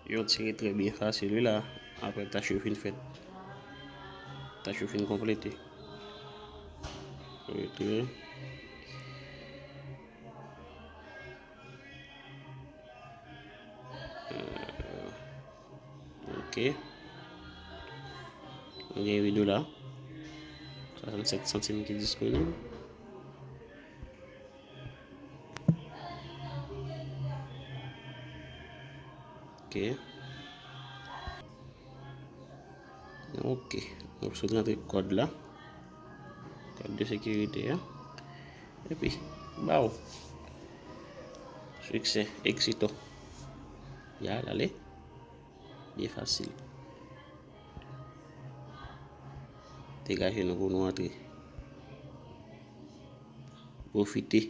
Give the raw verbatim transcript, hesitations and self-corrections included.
Yon ti retrè byen fasil wi la, apre tach yo fin fèt. Tach yo fin konplete. Retrè. Euh, ok. Nou gen uit dola. Swasanntsèt santim ki disponib. Ok. Ok. Nou sot rantre kòd la. Kòd de sekirite a. Epi, baw. Siksè, eksito. Ya, l ale. Byen fasil. Degaje nou pou nou antre. Pwofite.